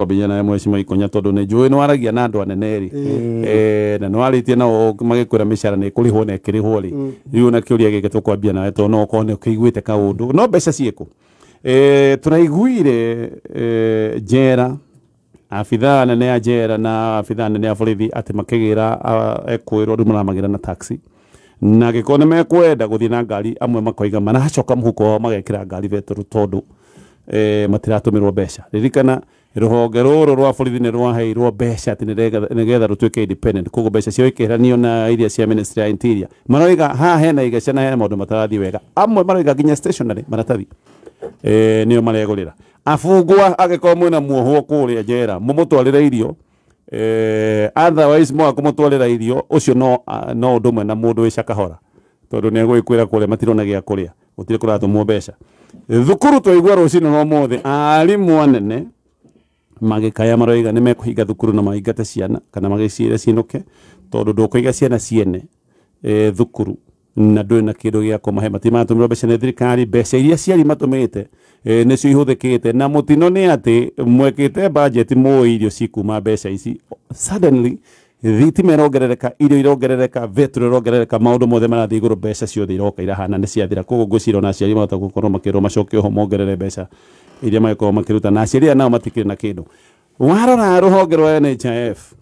Kwambĩrĩria nawe, Mheshimiwa Ikonya, tondũ nĩ njũĩ nĩ waragia na andũ anene rĩ, na nĩ warĩtie nao magĩkwĩra mĩcara nĩ ĩkũrĩhwo na ĩkĩrĩhwo rĩ. Rĩu na kĩũria gĩkĩ tũkwambia nawe, tondũ no ũkorwo nĩ ũkĩiguĩte kaũndũ, no mbeca ciĩkũ? Tũraiguire njera, abithaa anene a njera na abithaa anene a borithi atĩ makĩgĩra ekũĩrwo rĩu maramagĩra na taxi, na angĩkorwo nĩ mekwenda gũthiĩ na ngari, amwe makoiga maracoka mũhuko wao magekĩra ngari betũrũ tondũ matiratũmĩrwo mbeca. Ririkana rũhonge rũrũ rwa borithi nĩ rwaheirwo mbeca atĩ nĩgetha rũtuĩke independent, koguo mbeca ciao ikĩheranio na iria cia Ministry ya Interior. Maroiga haha hena igeca na hena maũndũ matarathiĩ wega. Amwe maroiga nginya stationery, maratathi, nĩo maregũrĩra abungwa. Angĩkorwo mwĩna muohwo kũrĩa njera, mũmũtwarĩre irio, otherwise mwaga kũmũtwarĩra irio ũcio no ũndũ ũmwe na mũndũ wĩ cakahora, tondũ nĩ egũgĩkwĩra kũrĩa matirona gĩa kũrĩa, gũtirĩ kũratũmwo mbeca. Thukuru twaigua rũcinĩ rwa ũmũthĩ arimũ anene magĩkaya, maroiga nĩ mekũhinga thukuru na maingate ciana kana magĩciĩre cinũke, tondũ ndũkũiga ciana ciene thukuru na ndũrĩ na kĩndũ gĩa kũmahe. Matimatũmĩrwo mbeca nĩ thirikari, mbeca iria ciari matũmĩte nĩcio ihũthĩkĩte. Na mũtino nĩ atĩ mwekĩte budget mũĩ irio cikuma mbeca ici, suddenly thitima ĩrongerereka, irio irongerereka, betũrũ ĩrongerereka, maũndũ mothe marathiĩ igũrũ, mbeca ciothe iroka irahana nĩ ciathira. Koguo ngwĩciria ona aciari mahota gũkorwo makĩrwo macoke oho mongerere mbeca iria magĩkorwo makĩruta, na aciari aya nao matikĩrĩ na kĩndũ. Warora rũhonge rwa NHIF,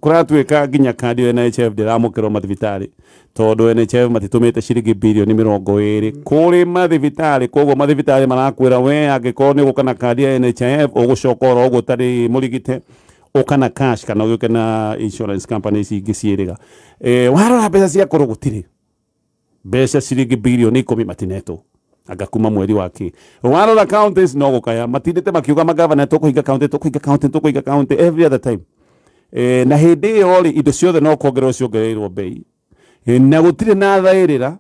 kũratuĩka nginya kandi ya NHIF ndĩramũkĩrwo mathibitarĩ, tondũ NHIF matitũmĩte ciringi birioni 20 kũrĩ mathibitarĩ. Koguo mathibitarĩ marakwĩra we angĩkorwo nĩ ũgũka na kandi ya NHIF, ũgũcoka oro ũguo ũtarĩ mũrigite, ũka na cash kana ũgĩũke na insurance company ici ingĩ ciĩrĩga. Warora mbeca cia kũrũ, gũtirĩ mbeca, ciringi birioni 10 matinetwo anga kuma mweri wa kĩ. Warora counties no gũkaya matindĩte makiuga magavana, tũkũhinga county, tũkũhinga county, tũkũhinga county every other time. Na hĩndĩ ĩyo rĩ, indo ciothe no kuongererwo ciongereirwo bei. Na gũtirĩ na thaĩrĩra,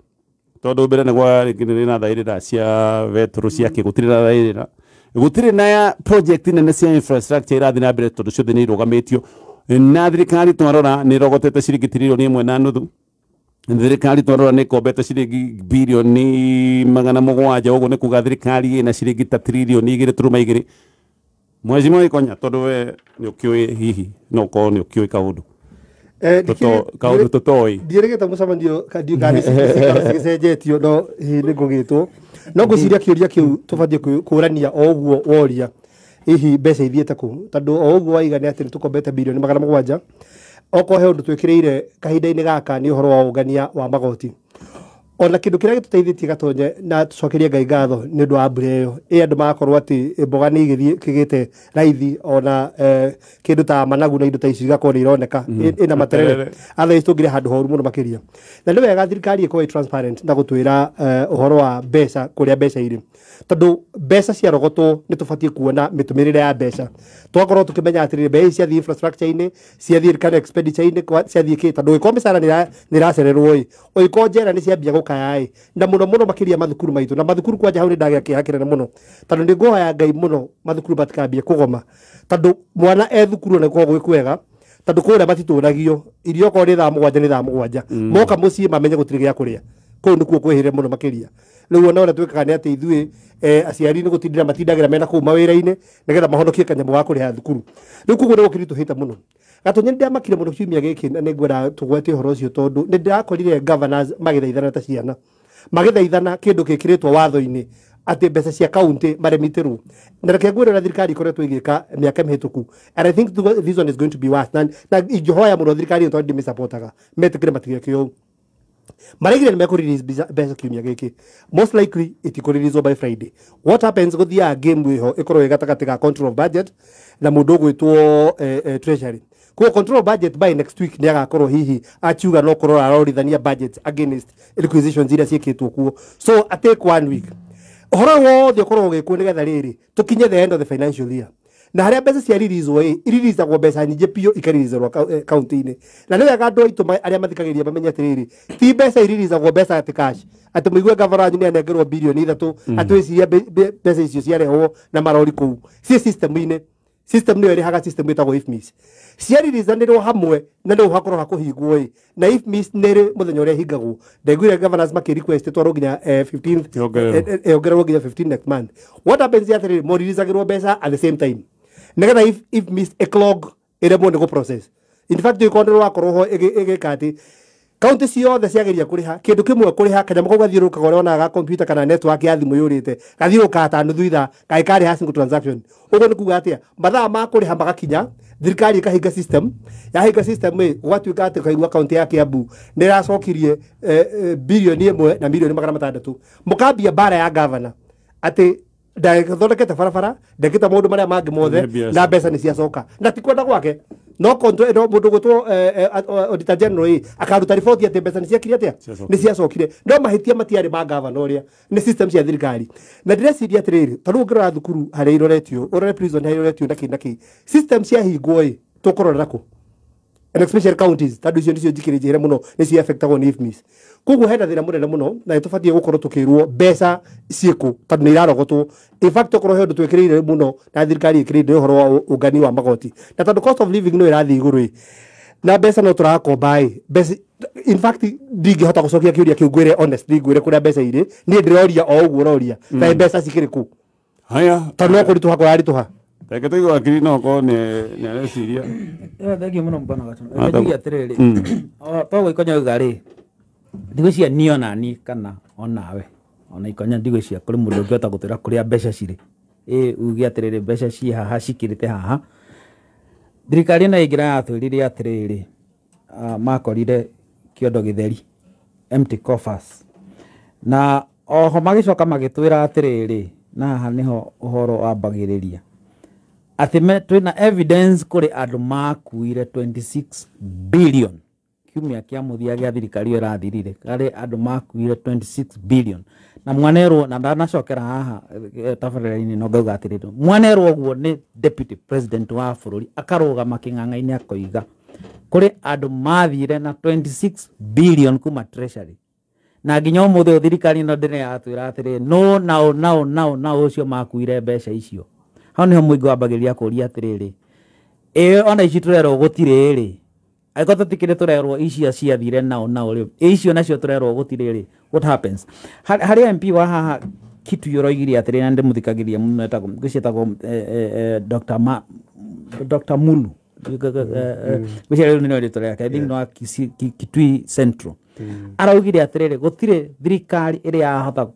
tondũ mbere nĩ gwarĩ na thaĩrĩra cia betũrũ cia kĩ, gũtirĩ na thaĩrĩra, gũtirĩ na ya project nene cia infrastructure irathiĩ na mbere, tondũ ciothe nĩ irũgamĩtio. Na thirikari twarora nĩ ĩrogotete ciringi tiririoni 1.5. Thirikari twarora nĩ ĩkombete ciringi birioni 700. Ũguo nĩ kuga thirikari ĩna ciringi ta tiririoni 2.2. Mheshimiwa Ikonya, tondũ we nĩ ũkĩũĩ, hihi no ũkorwo nĩ ũkĩũĩ kaũndũ kaũndũ tũtoĩ? Ndiĩrĩgĩte mũcemanio ndiũ kana cigĩcenjetio, no hihi nĩ ngũgĩtwo, no ngwĩciria kĩũria kĩu tũbatiĩ kũrania o ũguo woria, hihi mbeca ithiĩte kũ? Tondũ o ũguo waiga nĩ atĩ nĩ tũkombete birioni 700. Okorwo he ũndũ twĩkĩrĩire kahinda-inĩ gaka nĩ ũhoro wa ũngania wa magoti, ona kĩndũ kĩrĩa gĩtũteithĩtie gatonye na tũcokerie Ngai ngatho nĩ ũndũ wa mbura ĩyo ĩ, andũ magakorwo atĩ mboga nĩ igĩthiĩ kĩgĩte raithi, ona kĩndũ ta managu na indo ta ici igakorwo nĩ ironeka ĩna materere. Materere. Otherwise tũngĩrĩ handũ horu mũno makĩria. Na nĩ wega thirikari ĩkorwo ĩ transparent na gũtwĩra ũhoro wa mbeca, kũrĩa mbeca irĩ, tondũ mbeca ciarogotwo nĩ tũbatiĩ kuona mĩtũmĩrĩre ya mbeca, twakorwo tũkĩmenya atĩrĩrĩ, mbeca ici ciathiĩ infrastructure-inĩ, ciathiĩ kana expenditure-inĩ, ciathiĩ kĩ. Tondũ ũngĩkorwo mĩcara nĩ ĩracererwo ĩ, ũngĩkorwo njera nĩ ciambia gũkaya ĩ, na mũno mũno makĩria mathukuru maitũ na mathukuru kwanja, hau nĩ ndagĩa kĩeha kĩnene mũno, tondũ nĩ ngũhoya Ngai mũno mathukuru matikambie kũgoma, tondũ mwana e thukuru nĩ gũkoragwo gwĩ kwega, tondũ kũrĩa matitũragio irio, okorwo nĩ thaa 7 nĩ thaa 7, moka mũciĩ mamenye gũtirĩ gĩa kũrĩa. Kũu nĩkuo kwĩhĩre mũno makĩria. Rĩu ona ũrĩa twĩkaga nĩ atĩ ithuĩ aciari nĩ gũtindĩra matindagĩra mena kũu mawĩra-inĩ nĩgetha mahonokie kanyamũ ga kũrĩha thukuru. Rĩu koguo nĩ gũkĩritũhĩte mũno. Gatonye, nĩ ndamakire mũno kiumia gĩkĩ, na nĩ ngwenda tũgwete ũhoro ũcio, tondũ nĩ ndĩrakorire governors magĩthaithana ta ciana, magĩthaithana kĩndũ gĩkĩrĩtwo watho-inĩ atĩ mbeca cia kaunti maremitĩrwo. Na reke ngwĩre ũrĩa thirikari ĩkoretwo ĩgĩka mĩaka mĩhĩtũku, and I think this one is going to be worse. Na ingĩhoya mũno thirikari ĩno, tondũ ndĩmĩsupportaga, metĩkĩre matigeke ũũ. Maraigire nĩ mekũ mbeca kiumia gĩkĩ, most likely itikũreleaswo by Friday. What happens, gũthiaga game ĩho ĩkorwo ĩ gatagatĩ ga control of budget na mũndũ ũgwĩtwo treasury. Koguo control of budget by next week nĩ agakorwo hihi akiuga no kũrora arorithania budget against requisitions iria ciĩkĩtwo kuo. So I take one week ũhoro wothe ũkorwo ũgĩkwo nĩgetha rĩrĩ tũkinye the end of the financial year, na harĩa mbeca cia releaswo ĩ, ireleasagwo mbeca nyingĩ biũ, ikareleaswo kaunti-inĩ. Na nĩ wega andũ aitũ arĩa mathikagĩrĩria mamenye atĩrĩrĩ, ti mbeca ireleasagwo mbeca atĩ cash, atĩ mũigue gavana wanyu nĩ anengerwo birioni 3, atĩ wĩciria mbeca icio ciarehwo na marori kũu ciĩ system-inĩ. System nĩyo ĩrĩhaga, system ĩtagwo IFMIS, ciariricanĩrwo hamwe na nĩho hakorwo hakũhingwo ĩ, na IFMIS nĩrĩ mũthenya ũrĩa ĩhingagwo. Ndaiguire governors makĩ request ĩtwarwo nginya 15th. Yongererwo. Yongererwo nginya 15 next month. What happens nĩ atĩrĩrĩ, moririzagĩrwo mbeca at the same time. Nĩgetha IFMIS ĩclog ĩremwo nĩ gũ-process. In fact ĩkorwo nĩ rwakorwo ho ĩgĩka atĩ kaunti ciothe ciageria kũrĩha kĩndũ kĩmwe kũrĩha kanyamũ kau gathiũrũrũkaga ũrĩa wonaga computer kana network ya thimũ yũrĩte gathiũrũrũkaga ta nuthu ithaa gagĩkarĩha single transaction. Ũguo nĩ kuga atĩa mathaa ma kũrĩha magakinya thirikari ĩkahinga system, yahinga system ĩ gũgatuĩka atĩ ũkaigua kaunti ya Kiambu nĩ ĩracokirie bilioni 1 na milioni 600. Mũkambia mbara ya governor atĩ ndathondekete barabara ndekĩte maũndũ marĩa mangĩ mothe na mbeca nĩ ciacoka na ti kwenda gwake no konto no mundu gwitwo auditor general ĩ akaruta riboti atĩ mbeca nĩ ciakire atĩa nĩ ciacokire no mahĩtia matiarĩ ma governor ũrĩa nĩ system cia thirikari. Na ndĩreciria atĩrĩrĩ ta rĩu ũngĩrora thukuru harĩa iroretio ũrore prison harĩa iroretio na kĩ na kĩ system ciahingwo ĩ tũkũrorera kũ and especially counties tondũ icio nĩcio njikĩrĩ njĩre mũno nĩcio affectagwo nĩ IFMIS. Koguo hena thĩna mũnene mũno na nĩtũbatiĩ gũkorwo tũkĩrwo mbeca ciĩkũ tondũ nĩ irarogotwo. In fact okorwo he ũndũ twĩkĩrĩire mũno na thirikari ĩkĩrĩire ũhoro wa ũngani wa magoti na tondũ cost of living no ĩrathiĩ igũrũ ĩ na mbeca no tũrakomba ĩ mbeca in fact ndingĩhota gũcokia kĩũria kĩu ngwĩre honestly ngwĩre kũrĩa mbeca irĩ niĩ ndĩroria o ũguo ũroria ta mbeca cikĩrĩ kũ haya tondũ no kũritũha kũraritũha. Reke tũigue wakiri no okorwo nĩ areciria. Thengiũ mũno bwana Gatũndũ. Reke njuge atĩrĩrĩ toguo ikonya uga rĩ ndigwĩciria niĩ ona niĩ kana onawe ona ikonya ndigwĩciria kũrĩ mũndũ ũngĩhota gũtwĩra kũrĩa mbeca cirĩ ĩ uge atĩrĩrĩ mbeca ciĩ haha cikĩrĩte haha. Thirikari ĩno ĩngĩra yatwĩrire atĩrĩrĩ makorire kĩondo gĩtheri empty coffers na oho magĩcoka magĩtwĩra atĩrĩrĩ na haha nĩho ũhoro wambagĩrĩria atĩ twĩna evidence kũrĩ andũ makuire 26 billion kiumia kĩa mũthia gĩa thirikari ĩyo ĩrathirire harĩ andũ makuire 26 billion na mwanerwo na ndanacokera haha tabarĩra-inĩ no ngauga atĩrĩrĩ mwanerwo ũguo nĩ deputy president wa bũrũri akarũgama kĩng'ang'a-inĩ akoiga kũrĩ andũ mathire na 26 billion kuma treasury na nginya ũmũthĩ ũyũ thirikari ĩno ndĩrĩ yatwĩra atĩrĩrĩ no nao nao nao nao ũcio makuire mbeca icio. Hau nĩho mũingĩ wambagĩrĩria kũũria atĩrĩrĩ ĩ ona ici tũrerwo gũtirĩ rĩ angĩkorwo tũtikĩrĩ tũrerwo icio ciathire nao nao rĩ icio nacio tũrerwo gũtirĩ rĩ what happens harĩ MP wa haha Kitui ũroigire atĩrĩ na ndĩmũthikagĩria mũno etagwo ngwĩciria etagwo Dr. Mulu ngwĩciria rĩu nĩrĩo rĩtwa rĩake I think no Kitui Central araugire atĩrĩrĩ gũtirĩ thirikari ĩrĩa yahota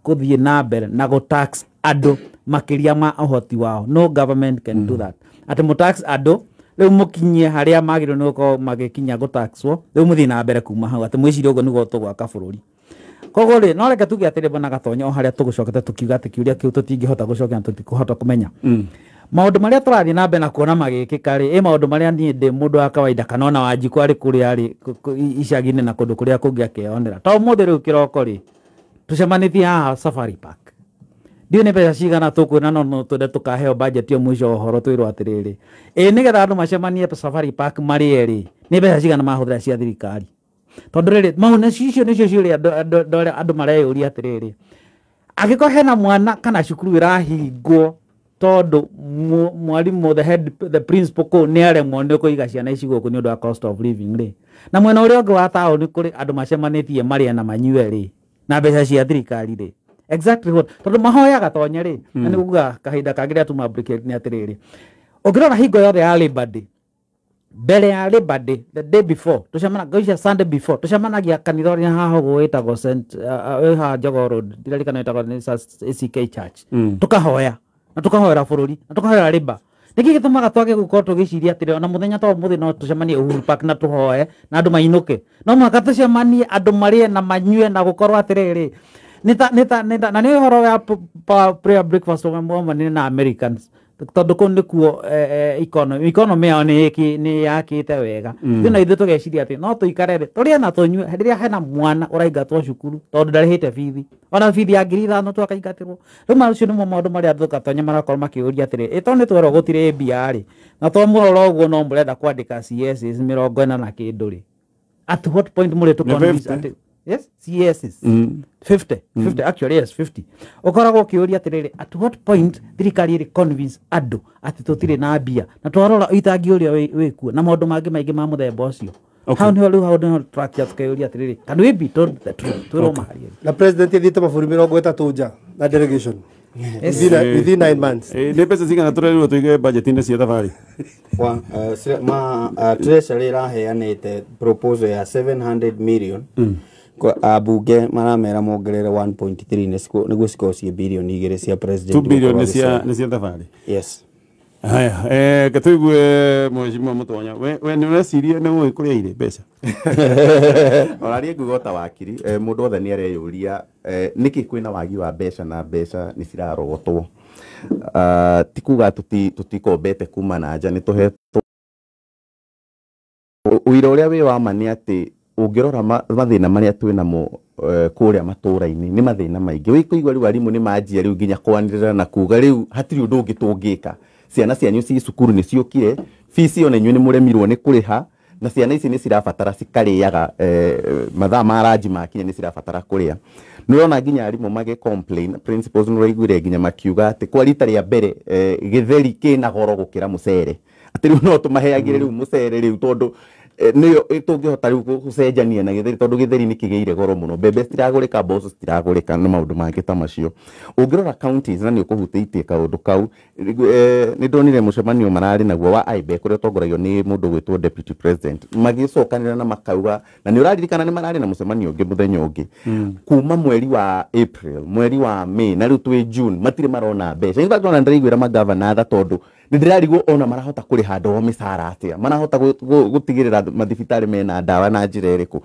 gũthiĩ na mbere na gũtax andũ makĩria ma ũhoti wao. No government can do that atĩ mũtax andũ rĩu mũkinyie harĩa magĩrĩirwo nĩ gũkorwo magĩkinya gũtaxwo rĩu mũthiĩ na mbere kuma hau atĩ mwĩcirie ũguo nĩguo tũgwaka bũrũri. Koguo rĩ no reke tuge atĩrĩ bwana Gatonya o harĩa tũgũcokete tũkiuga atĩ kĩũria kĩu tũtingĩhota gũcokia na tũtikũhota kũmenya maũndũ marĩa tũrathiĩ na mbere na kuona magĩkĩka rĩ ĩ maũndũ marĩa niĩ ndĩ mũndũ wa kawaida kana ona Wanjikũ arĩ kũrĩa arĩ icagi-inĩ na kũndũ kũrĩa kũngĩ akeyonera ta ũmũthĩ rĩu kĩroko rĩ tũcemanĩtie haha Safari Park ndiũĩ nĩ mbeca cigana tũkuona no twende tũkaheo budget ĩyo mũico wa ũhoro twĩrwo atĩrĩrĩ ĩ nĩgetha andũ macemanie Safari Park marĩ erĩ nĩ mbeca cigana mahũthĩra cia thirikari tondũ rĩrĩ mau icio nĩcio ciũria andũ mareyũria atĩrĩrĩ angĩkorwo hena mwana kana cukuru ĩrahingwo tondũ mwarimũ the head the principal kũu nĩ aremwo nĩ kũiga ciana ici gũkũ nĩ ũndũ wa cost of living rĩ na mwena ũrĩa ũngĩ wa taũni kũrĩ andũ macemanĩtie marĩe na manyue rĩ na mbeca cia thirikari rĩ exactly what tondũ mahoyaga Tonya rĩ na nĩ kuga kahinda kangĩ rĩrĩa tuma break nĩ atĩrĩrĩ ũngĩrora hingo yothe ya Labor Day mbere ya Labor Day the day before tucemana ngaicia Sunday before tucemanagia kanitha ũrĩa haha ũguo wĩtagwo St haha Jogoo Road ndirarikana wĩtagwo nĩ ACK Church tukahoya na tukahoera bũrũri na tukahoera Labor nĩkĩ gĩtũmaga twage gũkorwo tũgĩciria atĩrĩ ona mũthenya ta ũmũthĩ no tũcemanie Uhuru Park na tũhoe na andũ mainũke no mũhaka tũcemanie andũ marĩe na manyue na gũkorwo atĩrĩrĩ nĩ ta na nĩ ũhoro wa prayer breakfast womanire na Americans tondũ kũu nĩkuo economy yao nĩ yakĩte wega ithuĩ na ithuĩ tũgeciria atĩ no tũikare thĩ tũrĩe na tũnyue rĩrĩa hena mwana ũraingatwo cukuru tondũ ndarĩhĩte bithi ona bithi ya 5,000 tu akaingatĩrwo rĩu macio nĩmo maũndũ marĩa andũ Gatonya marakorwo makĩũria atĩrĩ ĩ tondũ nĩ twerwo gũtirĩ mbia rĩ na to mũrora ũguo no mũrenda kwandĩka CSs 40 na kĩndũ rĩ at what point mũrĩ tũ convince atĩ yes CSs 50 actually yes 50 ukoragwo ũkĩũria atĩrĩrĩ at what point thirikari ĩrĩ convince andũ atĩ tũtirĩ na mbia na twarora itangi ũrĩa wĩkuo na maũndũ mangĩ maingĩ ma mũthemba ũcio hau nĩho rĩu hau nĩho twakia tũkeyũria atĩrĩrĩ can we be told the truth twĩrwo maharia na president athiĩte mabũrũri 30 nja na delegation Within 9 months. Nĩ mbeca cigana tũrerirwo tũige budget-inĩ cia thabarĩ? Treasury ĩraheanĩte proposal ya 700 million. Ambunge maramera mongerere 1.3 nĩguo cikorwo ciĩ bilioni 2 cia president. 2 billion nĩ cia thabarĩ. Yes. Haya, gatuigue mheshimiwa Mutonya, we nĩ ũreciria nĩ ũĩ kũrĩa irĩ mbeca? Ona niĩ nguga ta wakiri, mũndũ wothe nĩ areyũria nĩkĩ kwĩna wagi wa mbeca na mbeca nĩ cirarogotwo. Ti kuga tũtikombete kuma na nja, nĩ tũhetwo ũira ũrĩa wĩ wa ma nĩ atĩ ũngĩrora mathĩna marĩa twĩ namo kũrĩa matũra-inĩ nĩ mathĩna maingĩ. Wĩkũigua rĩu arimũ nĩ manjia rĩu nginya kwanĩrĩra na kuga rĩu hatirĩ ũndũ ũngĩ tũngĩka. Ciana cianyu ci cukuru nĩ ciũkire, fees ona inyuĩ nĩ mũremirwo nĩ kũrĩha, na ciana ici nĩ cirabatara cikarĩaga mathaa ma ranji makinya nĩ cirabatara kũrĩa. Nĩ ũrona nginya arimũ magĩ complain, principals nĩ ũraiguire nginya makiuga atĩ kwa rita rĩa mbere gĩtheri kĩna goro gũkĩra mũcere, atĩ rĩu no tũmaheagĩre rĩu mũcere rĩu tondũ nĩyo tũngĩhota rĩu gũcenjania na gĩtheri, tondũ gĩtheri nĩ kĩgĩire goro mũno, mbembe citiragũrĩka, mboco citiragũrĩka na maũndũ mangĩ ta macio. Ũngĩrora counties na nĩ ũkũhutĩtie kaũndũ kau, nĩ ndonire mũcemanio mararĩ naguo wa IBEC ũrĩa ũtongoragio nĩ mũndũ ũgwĩtwo deputy president, magĩcokanĩra na makauga, na nĩ ũraririkana nĩ mararĩ na mũcemanio ũngĩ mũthenya ũngĩ kuma mweri wa April, mweri wa May na rĩu twĩ June, matirĩ marona mbeca. In fact ona ndĩraiguĩra magavana tha tondũ nĩ ndĩrarigwo ona marahota kũrĩha andũ ao mĩcara atĩa, marahota gũtigĩrĩra mathibitarĩ mena ndawa na njĩra ĩrĩkũ,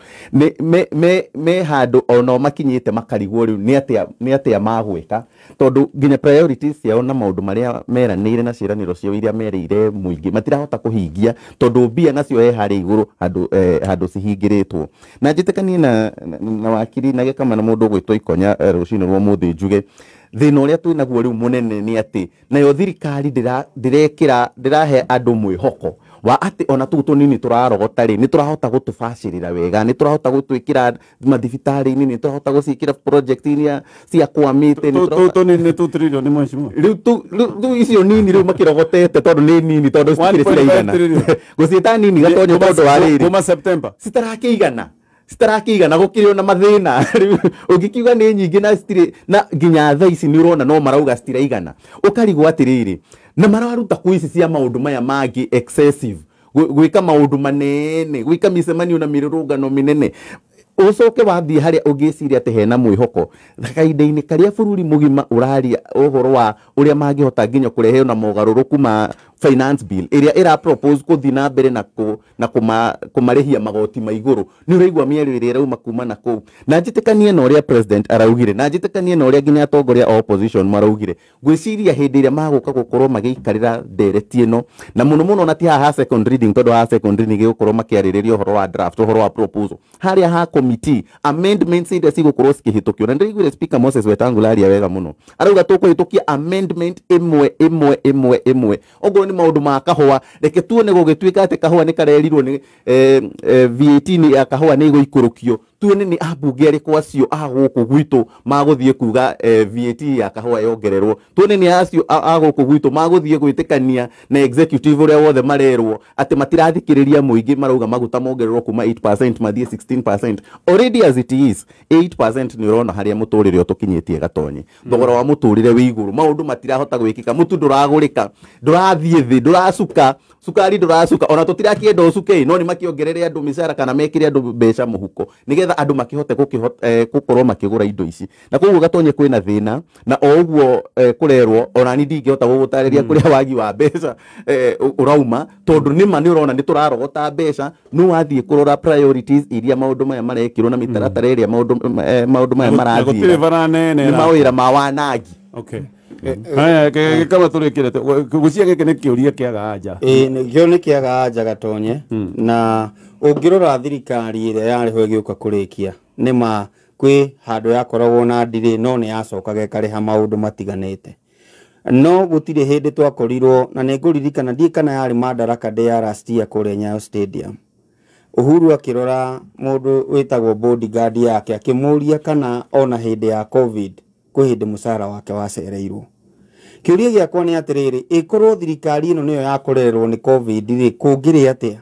me handũ ona makinyĩte makarigwo rĩu nĩ atĩa magwĩka, tondũ nginya priorities ciao na maũndũ marĩa meranĩire na ciĩranĩro ciao iria merĩire mũingĩ matirahota kũhingia, tondũ mbia nacio he harĩa igũrũ handũ cihingĩrĩtwo. Na njĩtĩkanie na wakiri na gĩkama na mũndũ ũgwĩtwo Ikonya rũcinĩ rwa ũmũthĩ njuge thĩna ũrĩa twĩ naguo rĩu mũnene nĩ atĩ nayo thirikari ndĩrahe andũ mwĩhoko wa atĩ ona tũu tũnini tũrarogota rĩ nĩ tũrahota gũtũbacĩrĩra wega, nĩ tũrahota gũtwĩkĩra mathibitarĩ-inĩ, nĩ tũrahota gũciĩkĩra project-inĩ cia kwamĩte, Tũu tũnini nĩ 2 trillion nĩ mheshimiwa. Rĩu icio nini rĩu makĩrogotete tondũ nĩ nini, tondũ citirĩ ciraigana gũciĩta nini Gatonyo tondũ wa rĩrĩ kuma September citarakĩigana gũkĩrĩ ona mathĩna. Rĩu ũngĩkiuga nĩ nyingĩ na citirĩ, na nginya thaa ici nĩ ũrona no marauga citiraigana, ũkarigwo atĩrĩrĩ na mararuta kũ ici cia maũndũ maya mangĩ excessive, gwĩka maũndũ manene, gwĩka mĩcemanio na mĩrũrũngano mĩnene, ũcoke wathiĩ harĩa ũngĩciria atĩ hena mwĩhoko kahinda-inĩ karĩa bũrũri mũgima ũraria ũhoro wa ũrĩa mangĩhota nginya kũrehe ona mogarũrũku ma finance bill ĩrĩa ĩra propose gũthiĩ na mbere na kũmarĩhia magoti ma igũrũ, nĩ ũraigua mĩario ĩrĩa ĩrauma kuma na kũu. Na njĩtĩkanie na ũrĩa president araugire, na njĩtĩkanie na ũrĩa nginya atongoria a opposition maraugire, ngwĩciria hĩndĩ ĩrĩa magũka gũkorwo magĩikarĩra ndereti ĩno, na mũno mũno na ti haha second reading, tondũ haha second reading gĩgũkorwo makĩarĩrĩria ũhoro wa draft, ũhoro wa proposal, harĩa ha committee amendments iria cigũkorwo cikĩhĩtũkio. Na ndĩraiguire Speaker Moses Wetangula aria wega mũno, arauga tũkũhĩtũkia amendment ĩmwe ĩmwe ĩmwe ĩmwe, okorwo nĩ maũndũ ma kahũa, reke tuone gũgĩtuĩka atĩ kahũa nĩ karerirwo nĩ VAT nĩ ya kahũa nĩ ĩgũikũrũkio, tuone nĩ ambunge arĩkũ acio a gũkũ gwitũ magũthiĩ kuga VAT ya kahũa yongererwo, tuone nĩ acio a gũkũ gwitũ magũthiĩ gwĩtĩkania na executive ũrĩa wothe marerwo atĩ matirathikĩrĩria mũingĩ, marauga maguta mongererwo kuma 8% mathiĩ 16%. Already as it is 8% nĩ ũrona harĩa mũtũrĩre ũtũkinyĩtie Gatonye, thogora wa mũtũrĩre wĩ igũrũ, maũndũ matirahota gwĩkĩka, mũtu ndũragũrĩka, ndũrathiĩ thĩ, ndũracuka, cukari ndũracuka, ona tũtirakĩenda ũcuke, no nĩ makĩongerere andũ mĩcara kana mekĩre andũ mbeca mũhuko nĩgetha andũ makĩhote gũkorwo makĩgũra indo ici. Na koguo Gatonye kwĩna thĩna, na o ũguo kũrerwo ona ni ndingĩhota gũgũtarĩria kũrĩa wagi wa mbeca ũrauma, tondũ nĩma nĩ ũrona nĩ tũrarogota mbeca, no wathiĩ kũrora priorities iria maũndũ maya marekĩrwo na mĩtaratara ĩrĩa maũndũ maya marathiĩ nĩ mawĩra ma wanangi. Okay. Haya, gĩkama tũrĩkĩrĩte gũcia gĩkĩ nĩ kĩũria kĩaga anja. Ĩĩ, kĩo nĩ kĩaga anja Gatonye, na ũngĩrora thirikari ĩrĩa yarĩ ho ĩgĩũka kũrĩkia nĩ ma kwĩ handũ yakoragwo na ndirĩ, no nĩ yacokaga ĩkarĩha maũndũ matiganĩte, no gũtirĩ hĩndĩ twakorirwo, na nĩ ngũririkana ndiĩ kana yarĩ Madaraka Day ya last year kũrĩa Nyayo Stadium, Uhuru akĩrora mũndũ wĩtagwo bodyguard yake akĩmũria kana ona hĩndĩ ya COVID kwĩ hĩndĩ mũcara wake wacereirwo. Kĩũria gĩakwa nĩ atĩrĩrĩ, ĩkorwo thirikari ĩno nĩyo yakorererwo nĩ COVID rĩ, kũngĩrĩ atĩa?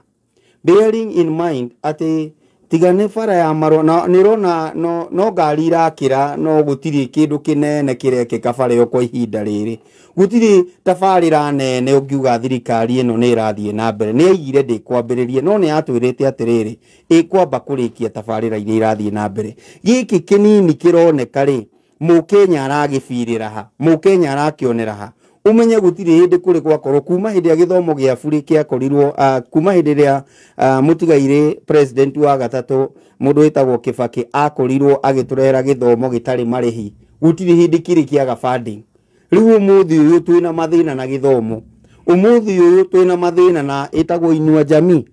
Bearing in mind atĩ Tiga nĩ bara ya marũa na nĩ ũrona no ngari irakĩra, no gũtirĩ kĩndũ kĩnene kĩrekĩka bara ĩyo kwa ihinda rĩrĩ. Gũtirĩ tabarĩra nene ũngiuga thirikari ĩno nĩ ĩrathiĩ na mbere. Nĩ yaigire ndĩkwambĩrĩria, no nĩ yatwĩrĩte atĩrĩrĩ, ĩkwamba kũrĩkia tabarĩra iria irathiĩ na mbere. Gĩkĩ kĩnini kĩroneka rĩ, Mũkenya aragĩbirĩra ha, Mũkenya arakĩonera ha. Umenye gũtirĩ hĩndĩ kũrĩ gwakorwo kuma hĩndĩ ya gĩthomo gĩa burĩ kĩakorirwo, kuma hĩndĩ ĩrĩa mũtigairĩ president wa gatatũ mũndũ wĩtagwo Kibaki akorirwo agĩtũrehera gĩthomo gĩtarĩ marĩhi, gũtirĩ hĩndĩ kĩrĩ kĩaga funding. Rĩu ũmũthĩ ũyũ twĩna mathĩna na gĩthomo, ũmũthĩ ũyũ twĩna mathĩna na ĩtagwo Inua Jamii,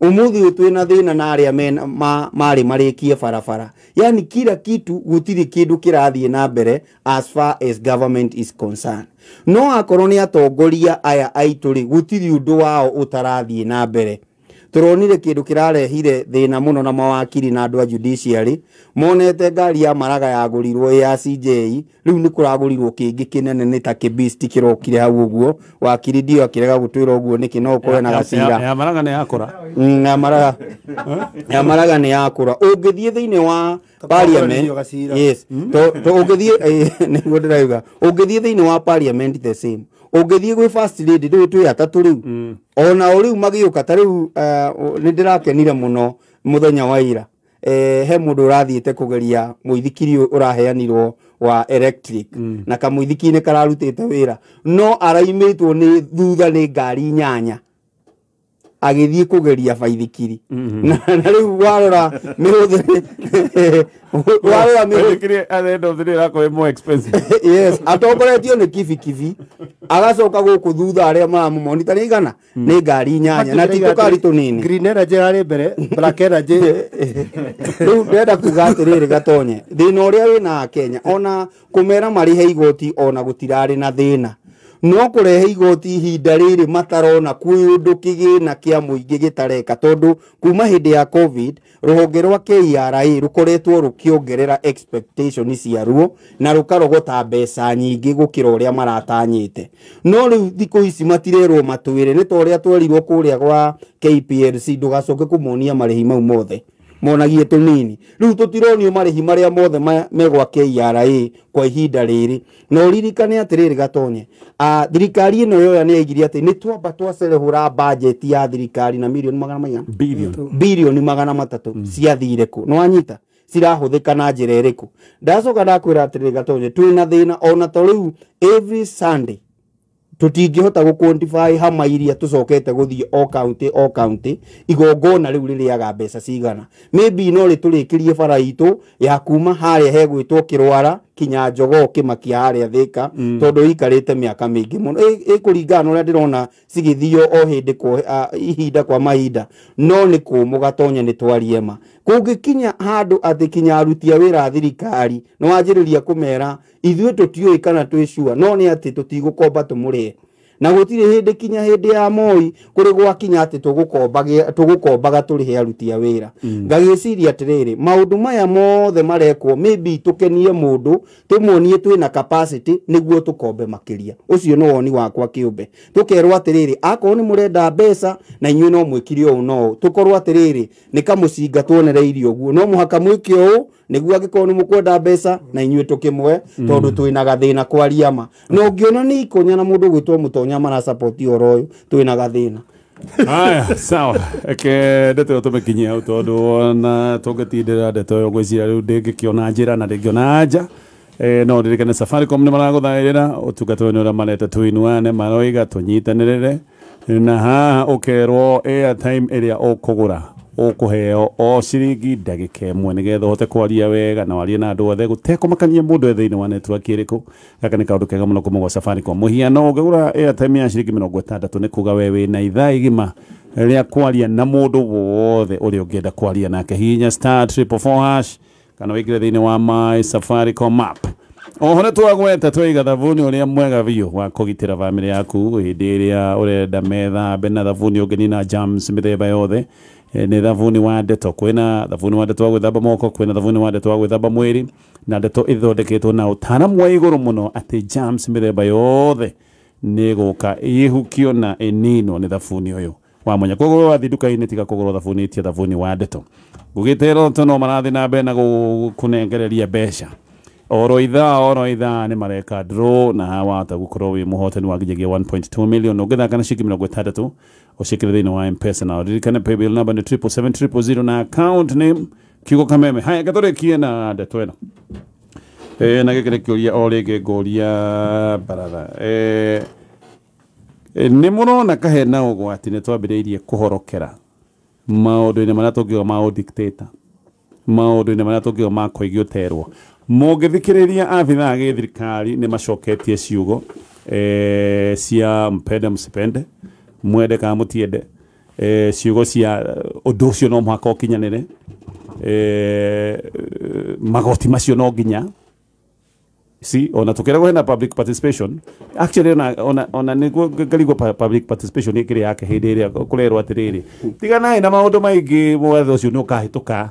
ũmũthĩ ũyũ twĩna thĩna na arĩa marĩ marĩkie barabara. Yani kila kitu gũtirĩ kĩndũ kĩrathiĩ na mbere as far as government is concerned. No akorwo nĩ atongoria aya aitũ rĩ, gũtirĩ ũndũ wao ũtarathiĩ na mbere. Tũronire kĩndũ kĩrarehire thĩna mũno na mawakiri na andũ a judiciary monete ngari ya Maraga yagũrirwo ya CJ, rĩu nĩ kũragũrirwo kĩngĩ kĩnene nĩ ta kĩbeast kĩrokire hau ũguo. Wakiri ndio akĩrega gũtwĩra ũguo nĩkĩ, no ũkorwe na gacira ya Maraga nĩ yakũra. Ya Maraga nĩ yakũra. Ũngĩthiĩ thĩinĩ wa parliament, yes, to ũngĩthiĩ, nĩguo ndĩrauga, ũngĩthiĩ thĩinĩ wa parliament the same. Ũngĩthiĩ gwĩ first lady rĩu twĩ atatũ rĩu, ona o rĩu magĩũka ta rĩu, nĩ ndĩrakenire mũno mũthenya wa ira. He mũndũ ũrathiĩte kũgeria mũithikiri ũraheanirwo wa electric, na kamũithikiri nĩ kararutĩte wĩra, no araimĩtwo nĩ thutha nĩ ngari 8 agĩthiĩ kũgeria baithikiri. Na rĩu warora mĩhũthĩre, warora mĩhũthĩre at the end of the day ĩrakorwo more expensive. Yes, atongoretio nĩ kibikibi agacoka gũkũ thutha arĩa maramũmonita nĩ igana nĩ ngari 8 na ti tũkari tũnini. Green Energy yarĩ mbere, Black Energy. Rĩu ndĩrenda kuga atĩrĩrĩ Gatonye, thĩna ũrĩa wĩna Kenya ona kũmera marĩhe igoti ona gũtirarĩ na thĩna, no kũrehe igoti ihinda rĩrĩ matarona kwĩ ũndũ kĩgĩna kĩa mũingĩ gĩtareka, tondũ kuma hĩndĩ ya COVID rũhonge rwa KRA rũkoretwo rũkĩongerera expectation ciaruo na rũkarogota mbeca nyingĩ gũkĩra ũrĩa maratanyĩte. No rĩu thikũ ici matirerwo matwĩre, nĩ ta ũrĩa twerirwo kũrĩa gwa KPLC ndũgacoke kũmonia marĩhi mau mothe, monagie tũnini. Rĩu tũtironio marĩhi marĩa mothe megwa KRA kwa ihinda rĩrĩ. Na ũririkane atĩrĩrĩ Gatonye, thirikari ĩno yoya nĩ yaigire atĩ nĩ twamba twacerehũra budget ya thirikari na mirioni magana maigana? Bilioni 300 ciathire kũ? Nĩ wanyita? Cirahũthĩka na njĩra ĩrĩkũ? Ndacoka ndakwĩra atĩrĩrĩ Gatonye, twĩna thĩna ona ta rĩu every Sunday tũtingĩhota gũ quantify hama iria tũcokete gũthiĩ o county o county, igongona rĩu rĩrĩaga mbeca cigana. Maybe no rĩtũrĩkĩrie bara itũ ya kuma harĩa hegwĩtwo Kĩrwara kinya Njogoo kĩmakia harĩa Thĩka, tondũ ikarĩte mĩaka mĩingĩ mũno. Ĩkũringana na ũrĩa ndĩrona cigĩthio o hĩndĩ kwa ihinda kwa mahinda, no nĩ kũmũ Gatonye nĩ twarie ma. Kũngĩkinya handũ atĩ kinya aruti a wĩra a thirikari nĩ wanjĩrĩria kũmera ithuĩ tũtiũĩ kana twĩ sure, no nĩ atĩ tũtigũkomba tũmũrĩhe. Na gũtirĩ hĩndĩ kinya hĩndĩ ya Moi kũrĩ gwakinya atĩ tũgũkombaga tũrĩhe aruti a wĩra. Ngagĩciria atĩrĩrĩ, maũndũ maya mothe marekwo maybe tũkenie mũndũ, tũmuonie twĩna capacity nĩguo tũkombe makĩria. Ũcio nĩ woni wakwa kĩũmbe. Tũkerwo atĩrĩrĩ, akorwo nĩ mũrenda mbeca na inyuĩ no mwĩkire ũũ no ũũ, tũkorwo atĩrĩrĩ nĩ kamũcinga tuonereirie ũguo, no mũhaka mwĩke ũũ nĩguo angĩkorwo nĩ mũkwenda mbeca na inyuĩ tũkĩmwe, tondũ twĩna gathĩna kwaria ma. Na ũngĩona nĩ ikonya na mũndũ gwĩtwo Mũtonya marasupport ũhoro ũyũ, twĩna gathĩna. Haya, sawa. Eke ndeto ĩyo tũmĩkinyie hau tondũ ona tũngĩtindĩra ndeto ĩyo ngwĩciria rĩu ndĩngĩkĩona njĩra na ndĩngĩona anja. No ndirikane Safaricom nĩ maragũthaĩrĩra ũtungata ũyũ nĩ ũrĩa mareta tũinuane, maroiga tũnyitanĩrĩre, na haha ũkerwo airtime ĩrĩa ũkũgũra ũkũheo o ciringi ndagĩka ĩmwe nĩgetha ũhote kwaria wega na warie na andũ othe gũtekũmakania mũndũ e thĩinĩ wa network ĩrĩkũ. Gaka nĩ kaũndũ kega mũno kuma gwa Safaricom. Mũhiano, ũngĩgũra airtime ya ciringi 60 nĩ kuga we wĩna ithaa igima rĩa kwaria na mũndũ wothe ũrĩa ũngĩenda kwaria nake. Hihinya *444# kana wĩingĩre thĩinĩ wa My Safaricom app. Oho nĩ twagweta twaiga thabuni ũrĩa mwega biũ wa kũgitĩra bamĩrĩ yaku hĩndĩ ĩrĩa ũrenda methambe na thabuni ũngĩnina germs mĩthemba yothe. Nĩ thabuni wa ndeto, kwĩna thabuni wa ndeto wa gwĩthamba moko, kwĩna thabuni wa ndeto wa gwĩthamba mwĩrĩ, na ndeto ĩthondeketwo na ũtaaramu wa igũrũ mũno atĩ germs mĩthemba yothe nĩ gũka ĩhukio na ĩninwo nĩ thabuni ũyũ. Wa mwanya koguo wathi nduka-inĩ tiga kũgũra thabuni tia thabuni wa ndeto gũgĩterwo to no marathiĩ na mbere na gũkũnengereria mbeca oro ithaa nĩ mareka draw na wahota gũkorwo wĩ mũhotani wa nginyagia 1.2 million ũngĩthaka na ciringi 60 ũciĩkĩre thĩinĩ wa M-Pesa na ũririkane paybill number nĩ 777 000 na account name kiugo kameme. Haya gatũrĩkie na ndeto ĩno na gĩkĩ nĩ kĩũria o rĩngĩ ngũria baratha nĩ mũrona kahena ũgwati nĩ twambĩrĩirie kũhorokera maũndũ-inĩ marĩa tũngiuga ma ũdictator maũndũ-inĩ marĩa tũngiuga ma kũigio terwo mũngĩthikĩrĩria abithaa a gĩthirikari nĩ macoketie ciugo cia mpende msipende mwende kana mũtiende ciugo cia ũndũ ũcio no mũhaka ũkinyanĩre magoti macio no nginya si ona tukiragwo hena public participation actually ona niguo ngarigwo public participation ikiri yake hindi iria kurerwo atiriri tiganai na maundu maingi mwatho ucio ni ukahituka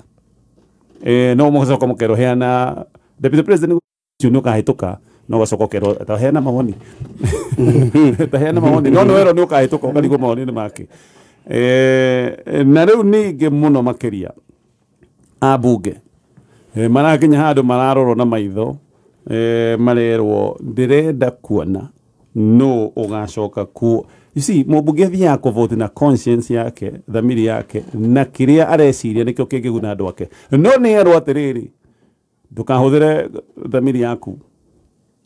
no mugacoka mukerwo heana deputy president ucio ni ukahituka no gacoka ukerwo ta heana mawoni ta heana mawoni no no werwo ni ukahituka ukarigwo mawoni ni make na riu ningi muno makiria abunge marakinya handu mararorwo na maitho marerwo ndirenda kuona no ugacoka ku you see mũmbunge athiaga kũvote na conscience yake thamiri yake na kiria areciria nikio kĩngĩguna andũ ake no nĩ erwo atĩrĩrĩ ndũkahũthĩre thamiri yaku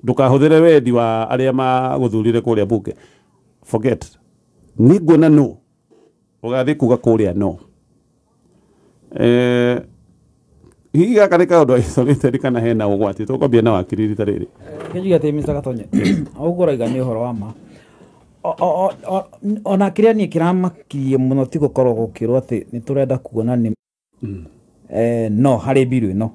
ndũkahũthĩre wendi wa arĩa magũthurire kũrĩa bunge forget nĩ nguona no ũgathiĩ kuga kũrĩa no hihi gaka nĩ kaũndũ isolated kana hena ũgwati tũkwambia na wakiri rita rĩrĩ kĩnjuge atĩ Mr. Gatonye ũguo ũroiga nĩ ũhoro wa ma ona kĩrĩa niĩ kĩramakirie mũno ti gũkorwo gũkĩrwo atĩ nĩ tũrenda kuona nĩ no harĩ mbiru ĩno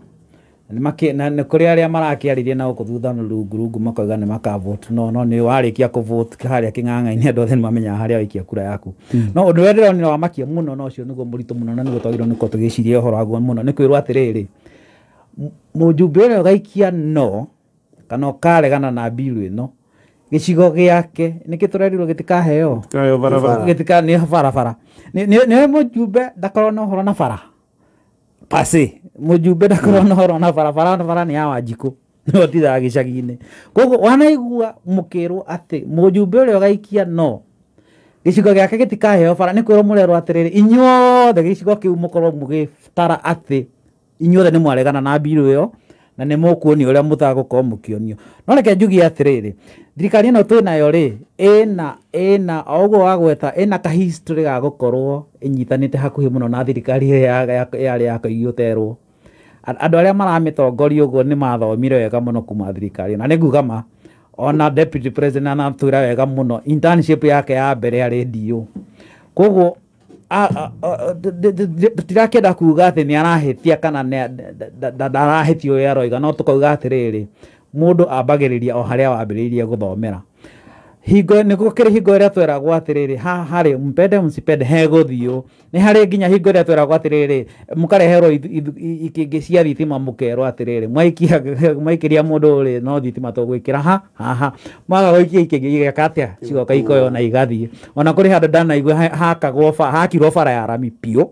na nĩ kũrĩ arĩa marakĩarĩria na gũkũ thutha rungu rungu makoiga nĩ makavote no no nĩ warĩkia kũvote harĩa kĩng'ang'a-inĩ andũ othe nĩ mamenyaga harĩa waikia kura yaku no ũndũ ũrĩa ndĩronire wamakia mũno na ũcio nĩguo mũritũ mũno na nĩguo twagĩrĩirwo nĩ gũkorwo tũgĩciria ũhoro waguo mũno nĩ kwĩrwo atĩrĩrĩ mũjumbe ũrĩa ũgaikia no kana ũkaregana na mbiru ĩno gĩcigo gĩake nĩkĩ tũrerirwo gĩtikaheo gĩtika nĩ barabara nĩ mũjumbe ndakorwo na ũhoro na bara pase mũjumbe ndakorwo na ũhoro na barabara bara nĩ ya Wanjikũ nĩwe ũtindaga gĩcagi-inĩ koguo wanaigua mũkĩrwo atĩ mũjumbe ũrĩa ũgaikia no gĩcigo gĩake gĩtikaheo bara nĩ kwĩrwo mũrerwo atĩrĩrĩ inyuothe gĩcigo kĩu mũkorwo mũgĩtara atĩ inyuothe nĩ mwaregana na mbiru ĩyo na nĩ mũkuonio ũrĩa mũtagũkorwo mũkĩonio no reke njugie atĩrĩrĩ thirikari ĩno twĩ nayo rĩ ĩna o ũguo wagweta ĩna ka history ga gũkorwo ĩnyitanĩte hakuhĩ mũno na thirikari ĩrĩa yarĩ ya kũiyũterwo andũ arĩa maramĩtongoria ũguo nĩ mathomire wega mũno kuma thirikari na nĩ nguga ma ona deputy president anatwĩra wega mũno internship yake ya mbere yarĩ DO koguo tũtirakĩenda kuga atĩ nĩ arahĩtia kana ndarahĩtia ũrĩa aroiga no tũkauga atĩrĩrĩ mũndũ ambagĩrĩria o harĩa wambĩrĩirie gũthomera hingo nĩ gũkĩrĩ hingo ĩrĩa tweragwo atĩrĩrĩ haha rĩ mpende msipende hegũthiũ nĩ harĩ nginya hingo ĩrĩa tweragwo atĩrĩrĩ mũkareherwo ikĩngĩ cia thitima mũkerwo atĩrĩrĩ mwaikĩria mũndũ rĩ no thitima tũgwĩkĩra ha haha mwaga gũikia ikĩngĩ igeka atĩa cigoka ikoywo na igathiĩ ona kũrĩ handũ ndanaigua hakagwo hakirwo bara ya rami biũ